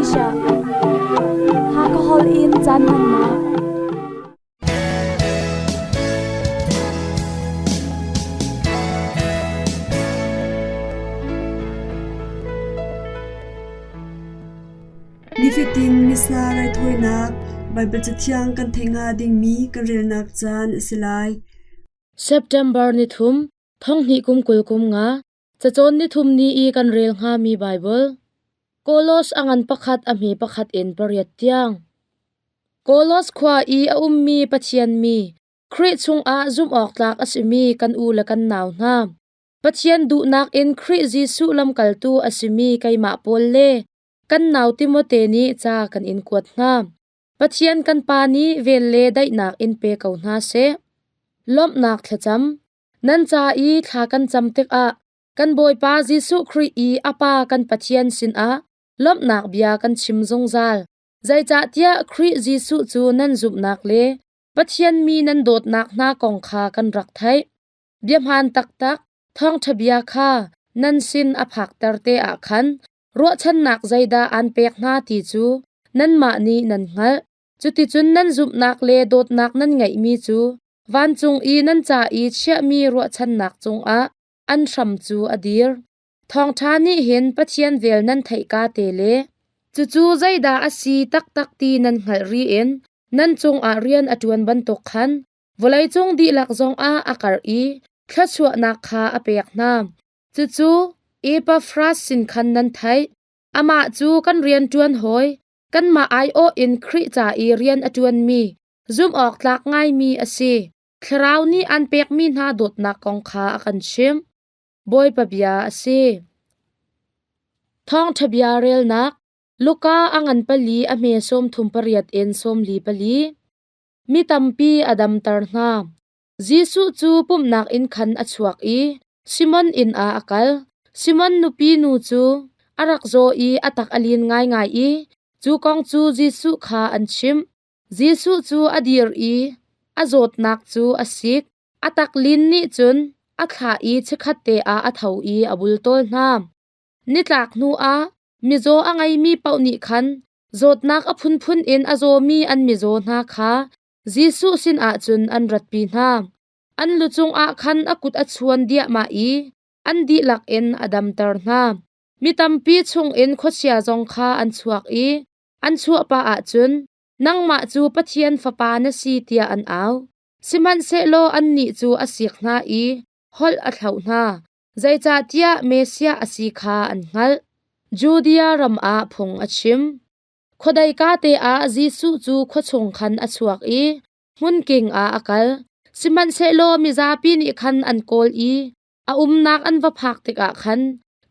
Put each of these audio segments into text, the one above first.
Malaysia. Hakha holh in caan hmannak. Nifatin Missa raithawinak Baibal Cathiang kan theih hnga dingmi kan relnak caan a si lai. September ni thum, thonghnih kum 20 kum nga, cacawn ni thum ni i kan rel hngami Baibal. Kolos a ngan pakhat a hme pakhat in pariat tiang. Kolos khua i a ummi Pathian mi, Khrih chungah zumh awk tlak a simi kan u le kan nau hna. Pathian duhnak in Khrih Jesuh lamkaltu a simi keimah Paul le kan nau Timote nih ca kan in kuat hna. Pathian kan Pa nih vel le daihnak in pe ko hna seh. Lawmhnak thlacam. Nan ca i thla kan cam tikah kan Bawipa Jesuh Khrih i a Pa kan Pathian sinah lawmhnak bia kan chim zungzal. Zeicahtiah Khrih Jesuh cu nan zumhnak le Pathian mi nan dawtnak hna kong kha kan rak theih. Biahmaan taktak, thawngṭha bia kha nan sin a phakter te ah khan ruahchannak zeidah aan pek hna ti cu nanmah nih nan hngalh. Cuticun nan zumhnak le dawtnak nan ngeihmi cu vancung i nan ca i chiahmi ruahchannak cungah an hram cu a dir. Thawngṭha nih hin Pathian vel nan theihka te le cucu zeidah a si taktak ti nan hngalh ri in nan cungah rian a ṭuan bantuk khan vawleicung dihlak zongah a karh i thluachuahnak kha a pek hna. Cucu Epafras sin khan nan theih. Amah cu kan rianṭuan hawi, kanmah aiawh in Khrih ca i rian a ṭuanmi, zumhawktlak ngaimi a si. Thlarau nih an pekmi hna dawtnak kong kha a kan chimh. Bawipa bia a si. Thawngṭha bia relnak Luka a ngan pali a hme 38 in 44. Mi tampi a damter hna. Jesuh cu pumhnak inn khan a chuak i Simon inn ah a kal. Simon nupi nu cu a rak zaw i a tak a lin ngaingai i cu kong cu Jesuh kha an chimh. Jesuh cu a dir i a zawtnak cu a sik. A tak lin nih cun a thlah i chikkhatte ah a tho i a bultawl hna. Nitlak hnuah mizaw a ngeimi paoh nih khan zawtnak a phunphun in a zawmi an mizaw hna kha Jesuh sinah cun an ratpi hna. An lu cungah khan a kut a chuan diahmah i an dihlak in a damter hna. Mi tampi chungin khuachia zong kha an chuak i an chuahpah ahcun, Nangmah cu Pathian Fapa na si, tiah an au. Sihmanhsehlaw annih cu a sik hna i holh a thlauh hna, zeicahtiah Messiah a si kha an hngalh. Judea ram ah phung a chim. Khuadei te ah Jesuh cu khua chung khan a chuak i hmunking ah a kal. Sihmanhsehlaw mizapi nih khan an kawl i a umnak an va phak tikah khan,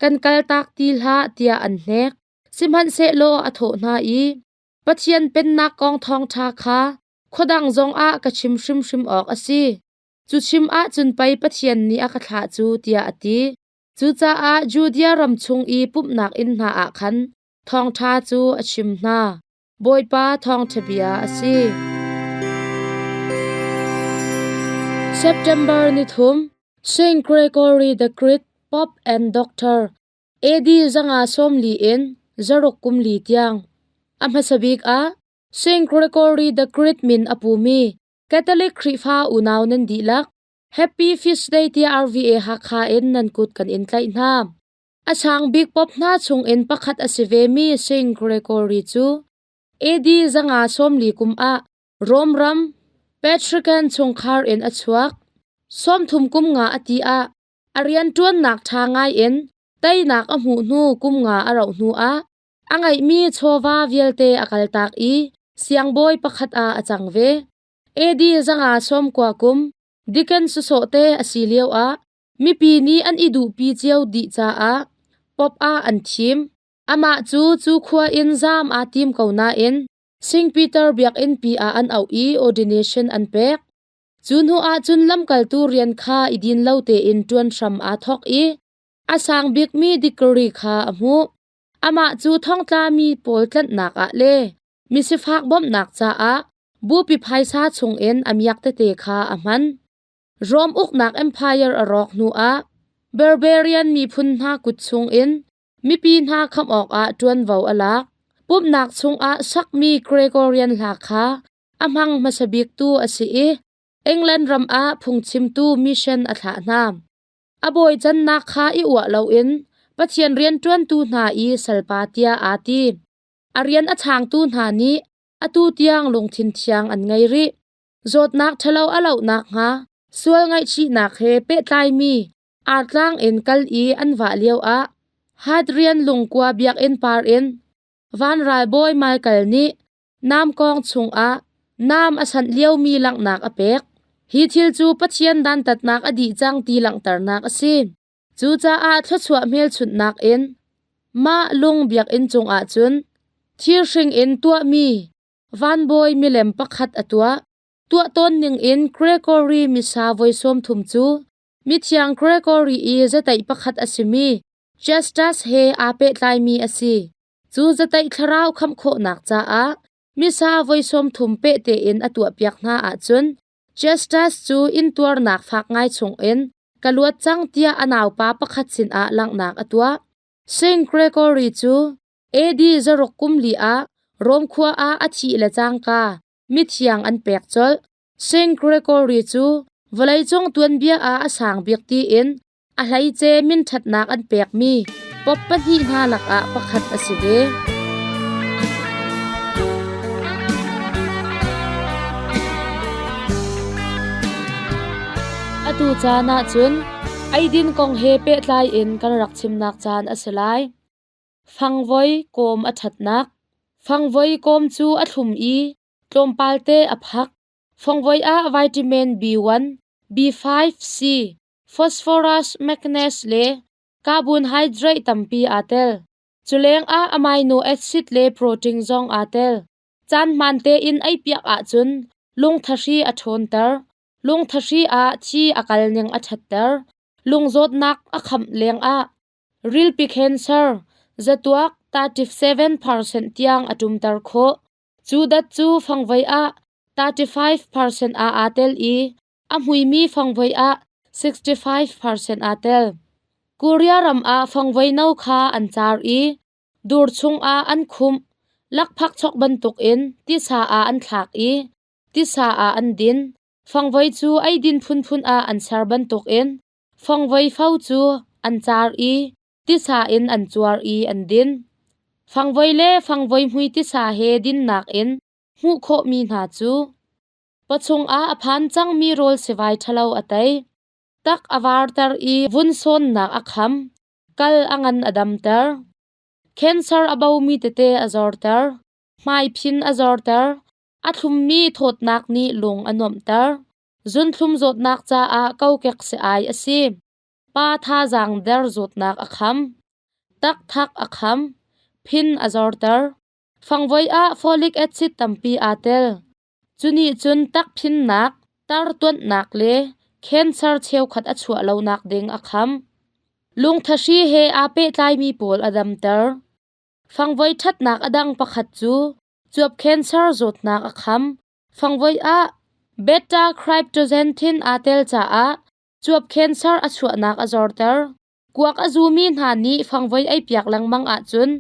kan kaltak ti hlah, tiah an hnek. Sihmanhsehlaw a thawh hna i, Pathian Pennak kong thawngṭha kha khuadang zongah ka chim hrimhrim awk a si. Cu chim ahcun pei Pathian nih a ka thlah cu, tiah a ti. Cucaah Judea ram chung i pumhnak inn hna ah khan thawngṭha cu a chim hna. Bawipa thawngṭha bia a si. September ni thum, Saint Gregory the Great, Pope and Doctor, AD 540 in zaruk kum li tiang. A hmasa bik ah Saint Gregory the Great min a pumi Catholic Khrihfa unau nan dihlak Happy Feast Day tiah RVA Hakha in nan kut kan in tlaih hna. A sang bik pop hna chungin pakhat a si vemi Saint Gregory cu AD 540 kum ah Rom ram Patrican chungkhar in a chuak. 30 kum nga a ti ah a rianṭuannak ṭha ngai in teinak a hmuh hnu kum nga a rauh hnu ah a ngeihmi chawva vialte a kaltak i siangbawi pakhat ah a cang ve. AD 590 kum Dickens sawsawhte a si lioah mipi nih an i duhpi cio dih caah Pope ah an thim. Amah cu cu khua in zaam aa tim ko nain St. Peter biakinnpi ah an auh i ordination an pek. Cu hnu ahcun lamkaltu rian kha i din lo tein ṭuan hram aa thawk i a sang bikmi degree kha a hmuh. Amah cu thongtlami pawl tlanhnak ah le misifak bawmhnak caah bupi phaisa chungin a miak tete kha a hman. Rom uknak empire a rawk hnuah Barbarian miphun hna kut chungin mipi hna khamh awkah ṭuanvo a lak. Pumhnak chungah sakmi Gregorian hla kha a hmang hmasa biktu a si i England ram ah phungchimtu mission a thlah hna. A bawi cannak kha i uah loin Pathian rianṭuantu hna i salpa tiah aa ti. A rian a chaangtu hna nih atu tiang lungthin thiang an ngei rih. Zawtnak ṭhalo a loh nakhnga sual ngaihchihnak he pehtlaimi artlang in kal i an vah lioah Hadrian lungkua biakinn par in van ralbawi Michael nih namkawng chungah nam a sanh liomi langhnak a pek. Hi thil cu Pathian dantatnak a dih cang ti langhternak a si. Cucaah thluachuah hmelchunhnak in mah lung biakinn cungah cun thirhring in tuahmi vanbawi milem pakhat a tuah. Tuah tawn ningin Gregory Missa voi 30 cu mithiang Gregory i zateih pakhat a simi Justus he aa pehtlaimi a si. Cu zateih thlarau khamh khawhnak caah Missa voi 30 peh tein a tuahpiak hna ahcun Justus cu intuarnak fak ngai chungin ka luat cang tiah a naupa pakhat sinah langhnak a tuah. Saint Gregory cu AD 6 kum li ah Rom khua ah a thih le cangka mithiang an pek colh. Saint Gregory cu vawleicung tuanbia ah a sang bik tiin a hleice minṭhatnak an pekmi pop pahnih hna lakah pakhat a si ve. Atu caan ahcun eidin kong he pehtlai in kan rak chimnak caan a si lai. Fangvoi kawm a ṭhatnak. Fangvoi kawm cu a thlum i tlawmpal te a phak. Fangvoi ah vitamin B1, B5, C, phosphorus, magnesium le carbohydrate tampi aa tel. Culengah amino acid le protein zong aa tel. Caan hmaan tein ei piak ahcun lungthahri a ṭhawnter. Lungthahri ah thi a kal ning a ṭhatter. Lungzawtnak a khamh lengah rilpi cancer zatuak 37% tiang a ṭumter khawh. Cu dat cu fangvoi ah 35% ah aa tel i a hmuimi fangvoi ah 65% aa tel. Korea ram ah fangvoi no kha an car i dur chungah an khumh. Lakphakchok bantukin tisa ah an thlak i tisa ah an din. Fangvoi cu eidin phunphun ah an ser bantukin fangvoi fo cu an car i tisa in an cuar i an din. Fangvoi le fangvoi hmui tisa he dinnak in hmuh khawhmi hna cu pawchung ah a phan cangmi rawl sivai ṭhalo a tei, tak a varter i vun sawnnak a kham, kal a ngan a damter, cancer a bomi tete a zorter, hmaiphin a zorter, a thlummi thawtnak nih lung a nuamhter, zunthlum zawtnak caah kokek si-ai a si, pa thazaang der zawtnak a kham, takthak a kham, phin a zorter, Fangvoi ah folic acid tampi aa tel. Cu nih cun takphinnak, tartuanhnak le cancer cheukhat a chuah lonak ding a kham. Lungthahri he aa pehtlaimi pawl a damter. Fangvoi ṭhatnak a dang pakhat cu cuap cancer zawtnak a kham. Fangvoi ah beta cryptoxanthin aa tel caah cuap cancer a chuahnak a zorter. Kuak a zumi hna nih fangvoi ei piak lengmang ahcun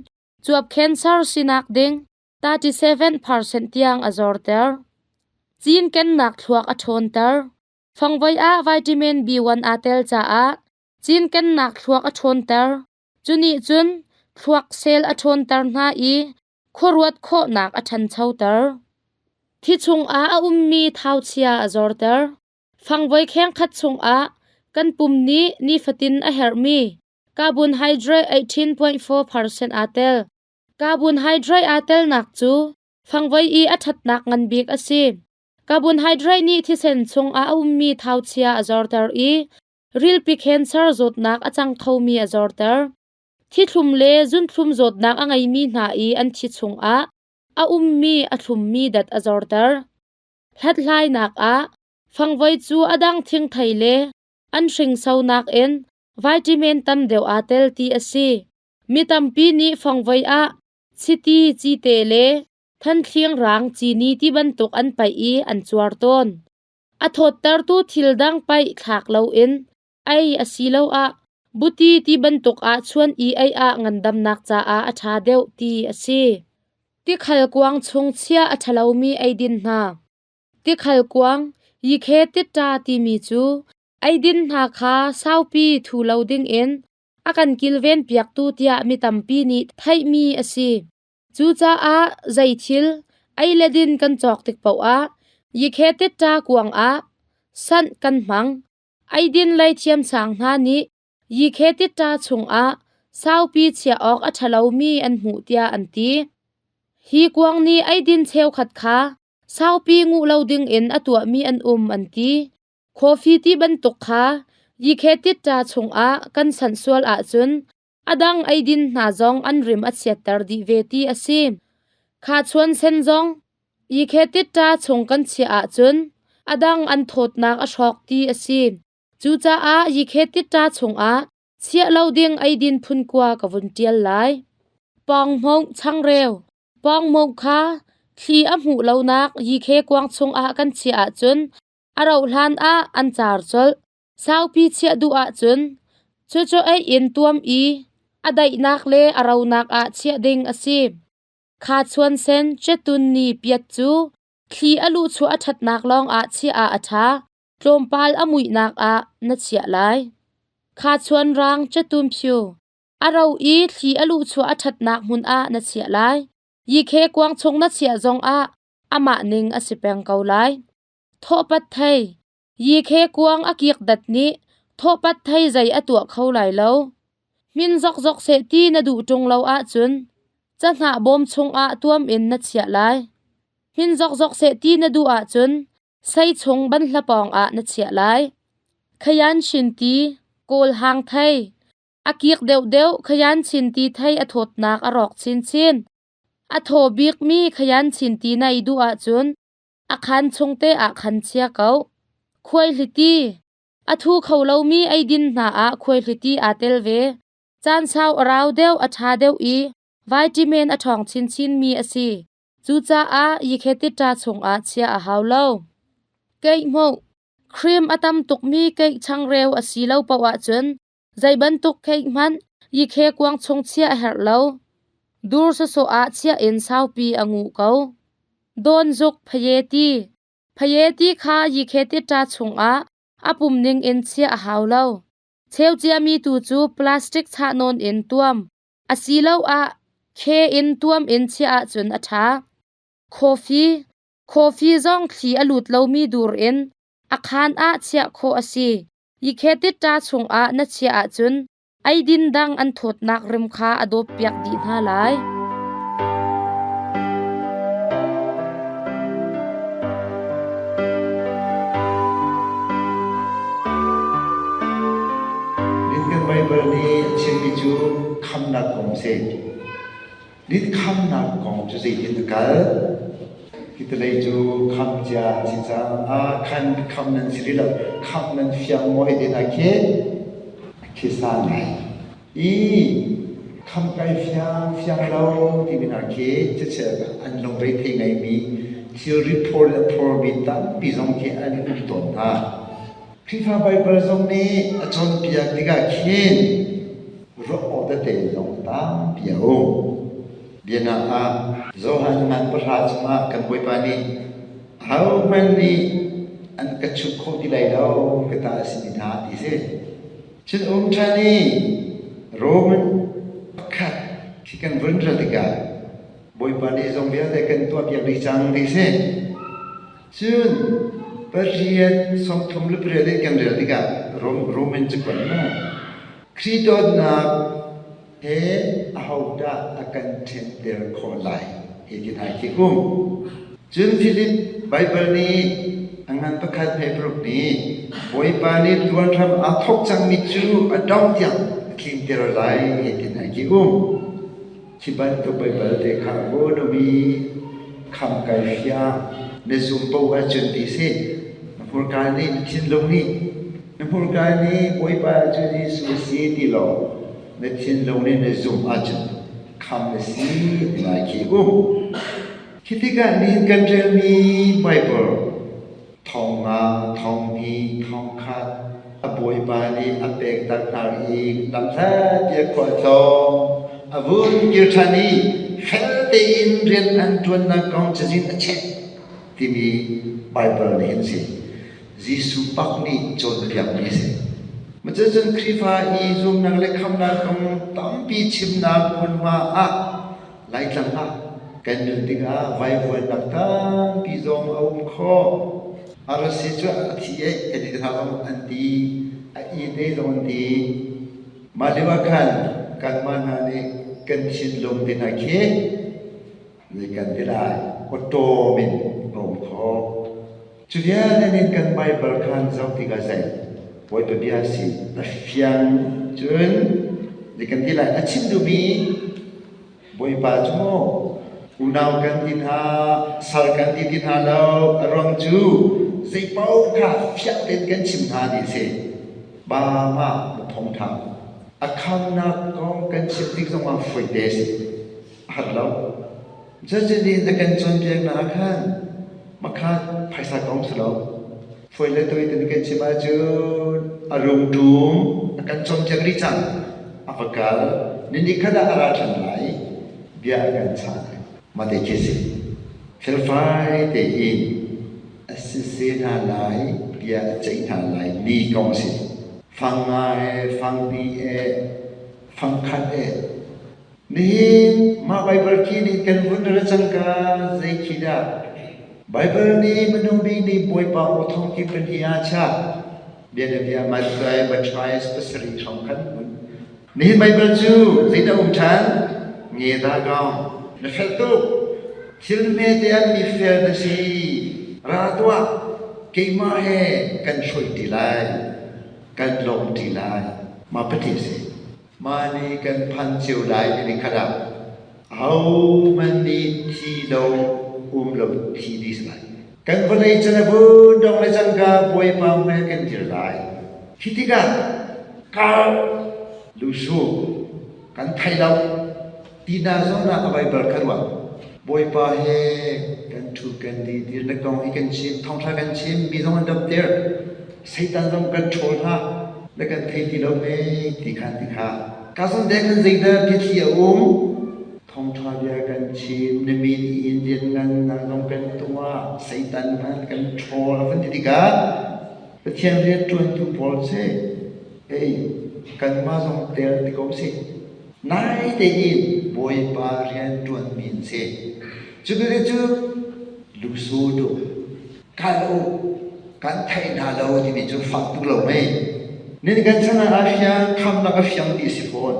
cuap cancer sinak ding 37% tiang a zorter. Cinkennak thluak a ṭhawnter. Fangvoi ah vitamin B1 aa tel caah cinkennak thluak a ṭhawnter. Cu nih cun thluak cell a ṭhawnter hna i khuaruat khawhnak a ṭhanchoter. Thi chungah a ummi thauchia a zorter. Fangvoi khengkhat chungah kan pum nih nifatin a herhmi Carbohydrate 18.4% aa tel. Carbohydrate aa telnak cu fangvoi i a ṭhatnak ngan bik a si. Carbohydrate nih thisen chungah a ummi thauchia a zorter i rilpi cancer zawtnak a cang khomi a zorter. Thithlum le zunthlum zawtnak a ngeimi hna i an thi chungah a ummi a thlummi dat a zorter. Hlathlainak ah fangvoi cu a dang thingthei le an hringsonak in Vitamin tam deuh aa tel ti a si. Mi tampi nih fangvoi ah chiti, cite le thanthling rang cini ti bantuk an paih i an cuar tawn. A thawttertu thil dang paih thlak loin ei asiloah buti ti bantuk ah chuan i ei ah ngandamnak caah a ṭha deuh ti a si. Tikhal kuang chung chia a ṭhalomi eidin hna. Tikhal kuang, yikhe titta timi cu eidin hna kha saupi thu lo dingin a kan kilven piaktu tiah mi tampi nih theihmi a si. Cucaah zeithil ei le din kan cawk tik paoh ah yikhe titta kuang ah sanh kan hmang. Eidin lei thiamsang hna nih yikhe titta chungah saupi chiah awk a ṭhalomi an hmuh tiah an ti. Hi kuang nih eidin cheukhat kha saupi nguh lo dingin a tuahmi an um an ti. Coffee ti bantuk kha yikhe titta chungah kan sanh sual ahcun a dang eidin hna zong an rim a chiatter dih ve ti a si. Kha chuan sen zong yikhe titta chung kan chiah ahcun a dang an thawtnak a hrawk ti a si. Cucaah yikhe titta chungah chiah lo ding eidin phun kua ka vun ṭial lai. Pawng changreu Pawngmawh kha thli a hmuh lonak yikhe kuang chungah kan chiah ahcun a rauh hlan ah an car colh. Saupi chiah duh ahcun cucu ei in tuam i a daihnak le a ronak ah chiah ding a si. Kha chuan sen cetun ni piat cu thli a luhchuah a ṭhatnak lawng ah chiah ah a ṭha. Tlawmpal a muihnak ah na chiah lai. Kha chuan rang cetun phyu A ro i thli a luhchuah a ṭhatnak hmun ah na chiah lai. Yikhe kuang chung na chiah zongah amah ning a si peng ko lai. Thawhpat thei. Yikhe kuang a kik dat nih thawhpat thei zei a tuah kho lai lo. Hmin zokzok seh ti na duh ṭung lo ahcun cahnah bawm chungah tuam in na chiah lai. Hmin zokzok seh ti na duh ahcun sei chung banhla pawng ah na chiah lai. Khayan shin ti, kawl hang thei, A kik deuhdeuh khayan chin ti thei a thawtnak a rawk chinchin. A thaw bikmi khayan chin ti na i duh ahcun a khaan chungte ah khan chia ko. Khuaihliti. A thu kho lomi eidin hna ah khuaihliti aa tel ve. Caan sau a rau deuh, a ṭha deuh i vitamin a ṭhawng chinchinmi a si. Cucaah yikhetita chungah chiah a hau lo. Keihmoh. Cream a tam tukmi keih changreu a si lo paoh ahcun zei bantuk cake hmanh yikhe kuang chung chiah a herh lo. Dur sawsawh ah chiah in saupi a nguh ko. Dawnzuk phayeti. Phayeti kha yikhe tiṭa chungah a pum ning in chiah a hau lo. Cheu ciami tu cu plastic chah nawn in tuam asiloah khe in tuam in chiah ahcun a ṭha. Coffee. Coffee zong thli a lut lomi dur in a khaan ah chiah khawh a si. Yikhe-titta chungah na chiah ahcun eidin dang an thawtnak rim kha a dawppiak dih hna lai. Lincoln Bible nih a chimmi cu khamnak kong a si. Lit khamnak kong cu zeitin a kal? Hitalei cu kham cia an si cang. Ah, khan kham nan si rih lo. Kham nan fiang maw hei ti khi khi sa ngai. I kham kai fiang fiang lo timi hna khi chicheh an lungre thei ngaimi thil report le phormi tampi zong khi an um tawn hna. Khrihfa Baibal zong nih a cawnpiak tikah khin ruah awk tete zong tampi a um. Biana ah Johan ngan pahra chungah kan Bawipa nih ahohmanh nih an ka chuk khawh ti lai lo ka ta a simi hna ti si. Cun um ṭhan i Roman pakhat khi kan vun rel tikah Bawipa nih zong vialte kan tuahpiak dih cang ti si. Cun pariat 38 in kan rel tikah Roman cakuat mu Khrih dawtnak he ahodah a kan ṭhenter khawh lai hi ti hna khi um. Cun Philip Baibal nih a ngan pakhat hme paruk nih Bawipa nih tuan hram aa thawk cangmi cu a dongh tiang a tlinter lai hi ti hna khi um. Khi bantuk Baibal te kha a kham kai fiang na zum paoh ahcun ti si. Na hmurka nih na thinlung nih na hmurka nih Bawipa cu Jesuh a si ti law na thinlung nih na zumh ahcun kham na si ti lai khi um. Khi tikah nihin kan relmi Baibal thong nga, thong hnih, thong khat a bawipa nih a pek tak hna i lamhlat tiah khual a tlawng. A vun kir ṭhan i fel tein rian an ṭuannak kong cazin a chek timi Baibal nih hin si. Jesuh bak nih cawnpiakmi a si. Cucun Khrihfa i zumnak le khamnak kong tampi chimnak hmunhma ah Laitlang ah kan nun tikah vaivuannak tampi zong a um khawh. Arasi cu a thi e kan ti hna zong an ti, a it e zong an ti. Mah lio ah khan kanmah hna nih kan thinlung te hna khi zei kan ti lai, awtawm in a um khawh. Cu vialte nih kan Baibal khan zoh tikah zei Bawipa bia a si a fiang cun zei kan ti lai a chim duhmi Bawipa cu maw unau kan ti hna sal kan ti ti hna lo a ruang cu zei paoh kha fiang tein kan chim hna ti a si. Ba ma na thawngtha a khamnak kong kan chim tik zongah fawite a si. A hat lo. Cutin a kan cawnpiaknak ah khan makha phaisa kong si lo. Fawi le tawi tein kan chim ahcun a rungṭum a kan cawnpiak rih cang. A va kal. Ni nikhat ah a ra ṭhan lai. Bia a kan chah lai. Mah te khi a si. Felfai tein a siseh hna lai, bia a ceih hna lai ni kong a si. Fang nga he, fangpi he, fangkhat he, Nihin mah Baibal khi nih kan vun ra cangka zei khi dah? Baibal nih minung bik nih Bawipa aw thawng ki pahnih ah chiah. Bianabia Matthai Matthias pasarih hrawng khan hmun. Nihin Baibal cu zeidah um ṭhan? Nge da kong. Na fel tuk. Thil hme te ah mi fel na si. Ra tuah. Keimah he kan hruai ṭi lai. Kan lawm ṭi lai. Mah pahnih a si. Mah nih kan phan cio lai timi khat ah ahohmanh nih thi lo um lo thi dih si lai. Kan vawlei can a vun dong le cangka Bawipa hmai kan dir lai. Khi tikah kar lusu kan thei lo ti hna zawn ah a Baibal kha ruah. Bawipa he kan ṭhu kan di dir na kong hi kan chim, thawngṭha kan chim, mi zong an damter. Satan zong kan ṭhawl hna na kan thei ti lo mei ti khan ti kha. Ka zong de kan zeidah biathli a um? Thawngṭha bia kan chim, na min in lianngan nang zong kan tuah, Satan hmanh kan ṭhawl a van ti tikah Pathian rianṭuantu pawl si, ei kanmah zong tel ti ko sih. Nai tein Bawipa rianṭuanmi an si. Cu cu lusu tuk kal u kan theih hna lo timi cu fak tuk lo mei. Nin kan chan ah a fiang khamnak a fiang ti si fawn.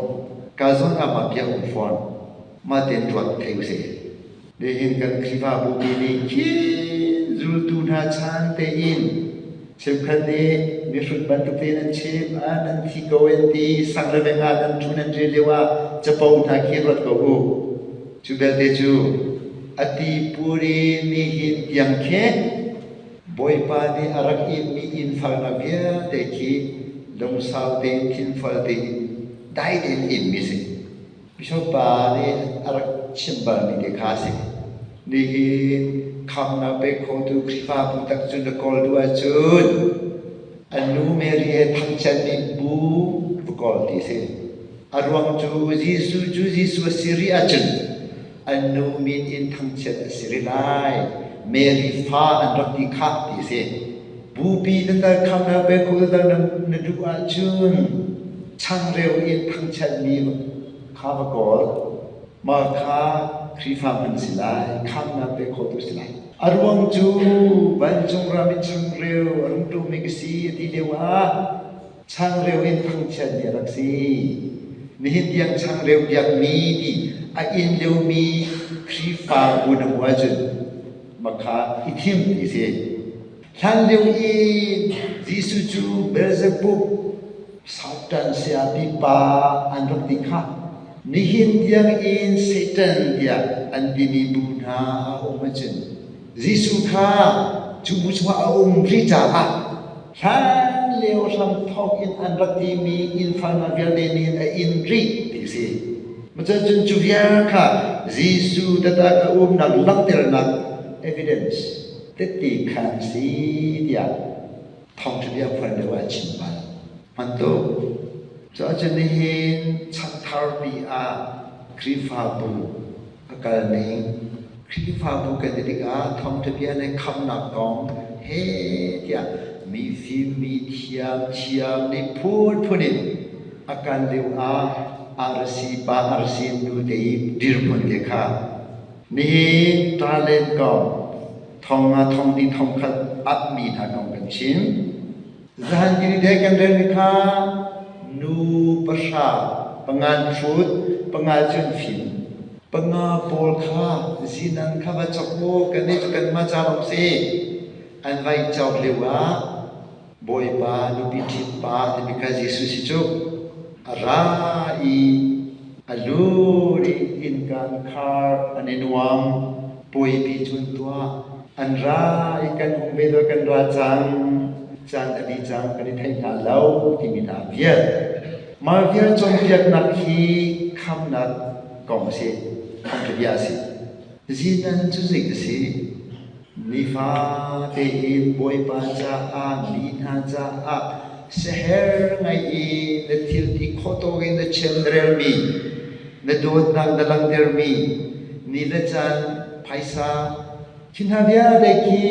Ka zawn ah mah bia um fawn. Mah tein ruat thei usih. Nihin kan Khrihfabu pi nih khin zultu hna chan tein cheukhat nih mihrut bantuk tein an chim ah nan thi ko an ti sang le veng ah nan ṭhu nan rel lio ah capo hna khi ruat ko u. Cu belte cu a ti puri nihin tiang khi Bawipa nih a rak inmi innfalnak vialte khi lungsau tein thinfual tein dai tein inmi si. Bishop pa nih a rak chim balmi te kha a si. Nihin khamnak pe khotu Khrihfabu tak cu na kawl duh ahcun a nu Mary he thangchiatmi bu va kawl ti a si. A ruang cu Jesuh cu Jesuh a si rih ahcun an nu min in thangchiat a si rih lai. Mary fa an rak ti khah ti a si. Bupi tatar khamnak pe kho tatar na duh ahcun changreu in thangchiatmi kha va kawl. Mah kha Khrihfa hman si lai, khamnak pe khotu si lai. A ruang cu vancung ram in changreu a rung ṭummi ka si a ti lio ah changreu in thangchiatmi a rak si. Nihin tiang changreu biakmi ti a in liomi Khrihfabu na hmuh ahcun mah kha i thim ti si. Hlanlio i Jesuh cu Beelzebub, Satan siapi pa an rak ti kha nihin tiangin Satan tiah an timi bu hna a um ahcun Jesuh kha cu bu chungah a um rih caah hlanlio hramthawk in an rak timi innfalnak vialte nih a in rih ti a si. Cun cu vial kha Jesuh taktak a umnak langhternak evidence Tehte khaan si tiah thawngṭha bia phuan lio ah chim bal. Hman tuk. Cuahcun nihin chanthar pi ah Khrihfabu A kal ning. Khrihfabu kan ti tikah thawngṭha bia le khamhnak kong he tiah mi fim, mi thiam, thiam nih phunphun in a kal lio ah arsi pa arsi nu te i dirhmun te kha nihin talent kong thong nga thong hnih thong khat apmi hna kong kan chim. Zahan kiri te kan relmi kha nu pahra pangan hrut panga cun fim panga pawl kha zinan kha va chok u kannih cu kanmah ca lawng si an vai cawk lio ah Bawipa nupi ṭhit pa timi kha Jesuh si cu a ra i a lut i innka an khar an i nuam puaipi cu an tuah an ra i kan hung ve dawh kan ra cang caan a dih cang kan i thei hna lo timi hna vial mah vial cawnpiaknak hi khamnak kong a si thawngṭha bia a si zinan cu zei a si nifa tein Bawipa caah mi hna caah siaherh ngai i na thil ti khawh tawk in na chimrelmi na dawtnak na langhtermi ni le caan phaisa khi hna vialte khi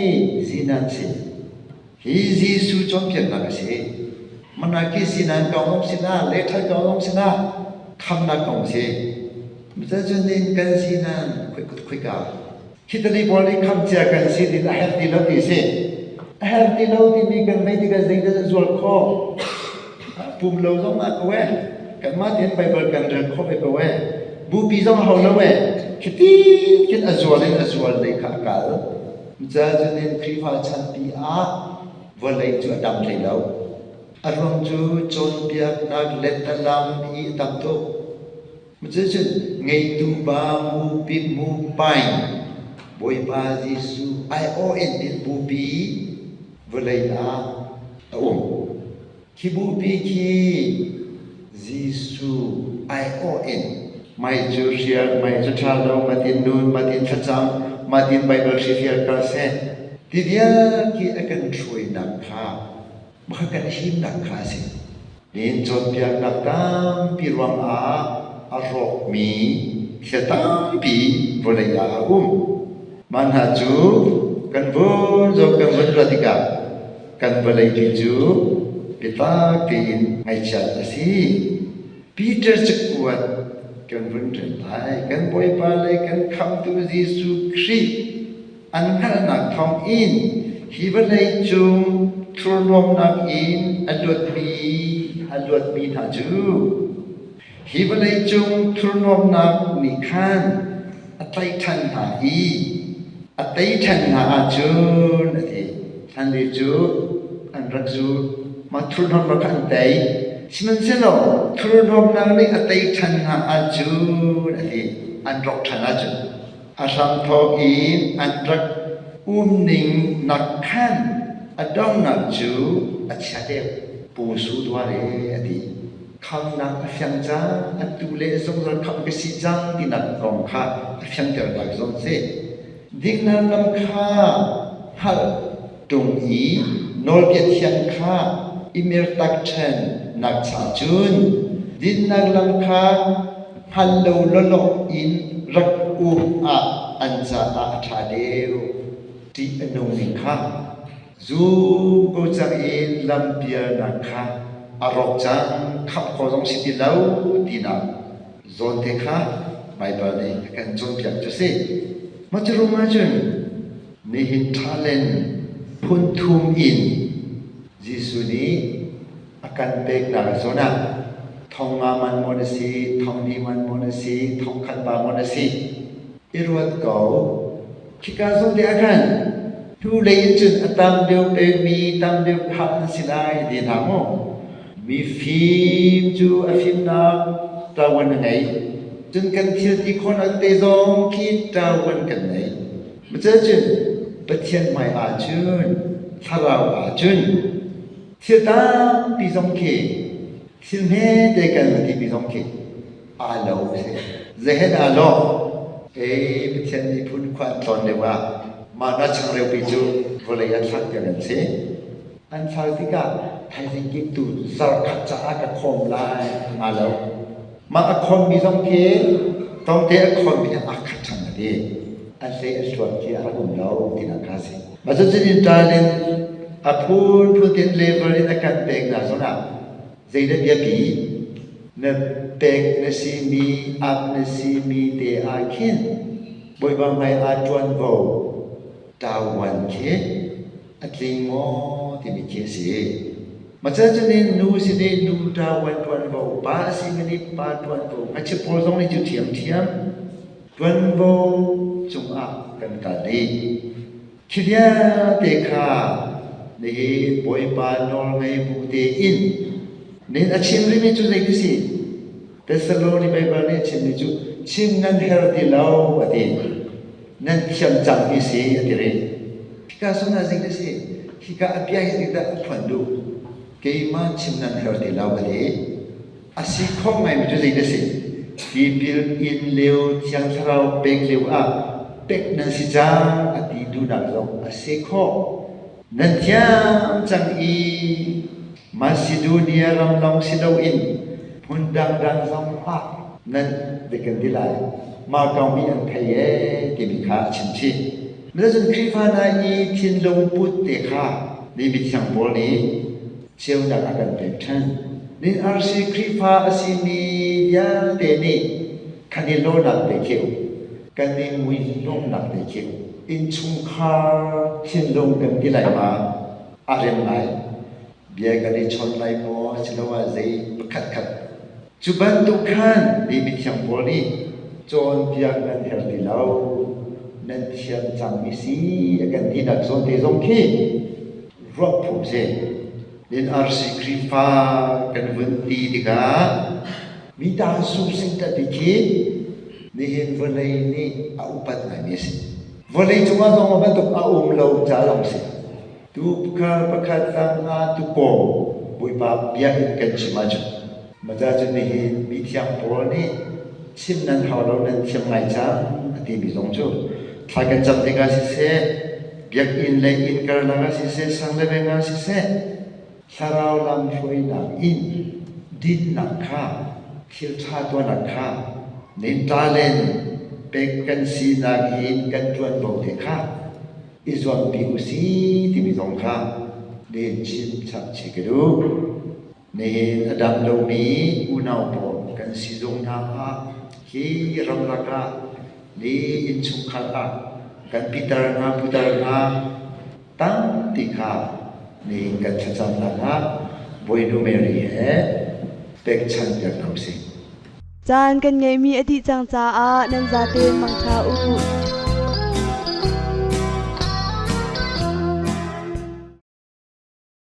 zinan si. Hi Jesuh cawnpiaknak a si. Mana khi zinan kong um sinah, lethal kong um sinah, khamnak kong si. Cun in kan zinan khuika. Khi tali pawl nih kham cia kan si tin a herh ti lo ti si. A herh ti lo timi kan vei tikah zeidah zual khawh? Pum lo zong ah ko eh. Kanmah tein Baibal kan rel khawh ve ko eh. Bupi zong hau lo eh. Khiti khin a zual in a zual lei kha a kal. Cucaah in Khrihfa chanpi ah vawlei cu a dam hlei lo. A ruang cu cawnpiaknak lettalam i a tam tuk. Cucun ngeitu pa mu pit mu paing Bawipa Jesuh aiawh in in bupi vawlei ah a um. Khi bupi khi Jesuh aiawh in mai cu hrial, mai cu ṭha lo, matin nun, matin thlacam, matin Baibal hrifial kal seh ti vial khi a kan hruainak kha mah kan himnak kha a si. Nihin cawnpiaknak tampi ruangah a rawkmi thil tampi vawlei ah a um. Mah hna cu kan vun zoh kan vun ruah tikah kan vawleipi cu biatak tein ngaihchiat a si. Peter cakuat kan vun rel lai. Kan Bawipa le kan Khamhtu Jesuh Khrih an hngalhnak thawngin hi vawlei cung thurnuamnak in a luatmi hna cu hi vawlei cung thurnuamnak nih khan a tlaih ṭhan hna i a tei ṭhan hna ahcun a ti. Hlanlio cu an rak zul. Mah thurhnawmnak kha an tei. Sihmanhsehlaw thurhnawmnak nih a tei ṭhan hna ahcun a ti. An rawk ṭhan ahcun a hramthawk in an rak umning nak khan a donghnak cu a chia deuh. Pu Su Duare a ti. Khamnak a fiang cang, atu le zungzal khamh ka si cang tinak kong kha a fiangternak zong si. Dingnak lam kha hngalh ṭung i nawlbia thiang kha i mirtak ṭhen nak cha cun dinnak lam kha hngal lo lawlaw in rak um ah an caah a ṭha deuh. Ṭih a nungmi kha zum ko cang in lampialnak kha a rawk cang, khamh khawh zong si ti lo tinak zawn te kha Baibal nih a kan cawnpiak cu si. Mah cu ruang ahcun nihin ṭhalen phun thum in Jesuh nih a kan peknak zawn ah thong nga man maw na si, thong li man maw na si, thong khat pa maw na si, i ruat ko. Khika zawn te ah khan hnulei in cun a tam deuh pekmi tam deuh phah an si lai ti hna maw? Mifim cu a fimnak ṭavuan a ngei. Cun kan thil ti khawhnak te zong khi ṭavuan kan ngei. Cun Pathian hmai ahcun thlarau ahcun thil tampi zong khi thil hmete kan timi zong khi aa lo a si. Zeihen aa lawh? Ei Pathian miphun khua an tlawn lio ah mah hna changreu pi cu vawlei ah thlakpiak an si. An fal tikah thaizing kiptu zarkhat caah ka khawm lai nga lo. Mah a khawmmi zong khi Tlawmte a khawnmi he aa khat ṭhan a ti. A hlei a hluat khi a rak um lo tinak kha a si. Mah cucun in ṭal in a phunphun in level in a kan pek hna zongah zeidah biapi na pek na simi ap na simi te ah khin Bawipa hmai ah ṭuanvo ṭauan khi a tling maw timi khi a si. Macun in nu sin i nu ṭavuan ṭuanvo, pa a simi nih pa ṭuanvo, ngakchia pawl zong nih cu ṭhiamṭhiam ṭuanvo cungah kan kal dih. Khi vialte kha nihin Bawipa nawlngei bu tein nihin a chim rihmi cu zei ti si? Thessaloni Baibal nih a chimmi cu chim nan her ti lo a ti. Nan thiam cangmi si a ti rih. Hika zong ah zei si? Hika a bia hi zeidah a phuan duh? Keimah chim nan her ti lo a ti. A si kho ngaimi cu zei si? Tipil in lio Thiang Thlarau pek lio ah pek nan si cang a ti duhnak zong a si khawh. Nan thiam cang i Macedonia ram lawng si loin hmun dangdang zong ah nan kan ti lai. Mah kong hi an thei ee timi kha a chim chih. Cun Khrihfa hna i thinlung put te kha mi mithiang pawl nih ceunak a kan pek ṭhan. Nin RC Khrihfa a simi vialte nih kan i lawhnak te khi kan i mui lawmnak te khi innchungkhar thinlung kan ti lai ma a rem lai. Bia kan i chawn lai maw asiloah zei pakhatkhat. Cu bantuk khan mi mithiang pawl nih cawnpiak nan herh ti lo, nan thiam cangmi si a kan tinak zawn te zong khi ruah phu si. Nin RC Khrihfa kan vun ti tikah mi ta su sing ta ti khi nihin vawlei nih a upat ngaimi a si. Vawlei cungah zong bantuk a um lo ca lawng si. Tuukhal pakhat tangah tuukawm Bawipa bia in kan chim ahcun maca cu nihin mithiang Paul nih chim nan hau lo nan thiam ngai cang a timi zong cu thla kan cam tikah siseh biakinn le inn karlak ah siseh sang le veng ah siseh thlarau lam hruainak in dinnak kha thil ṭha tuahnak kha nin ṭalen pek kan sinak in kan ṭuanvo te kha i zuampi usih timi zong kha nihin chim chap chih ka duh. Nihin a dam lomi unau pawl kan sizung hna ah hi ramlak ah ni innchungkhar ah kan pitar hna putar hna tampi kha nihin kan thlacamnak ah Bawinu Mary he pekchanh piak hna usih. Caan kan ngeihmi a dih cang caah nan zaten mangṭha u.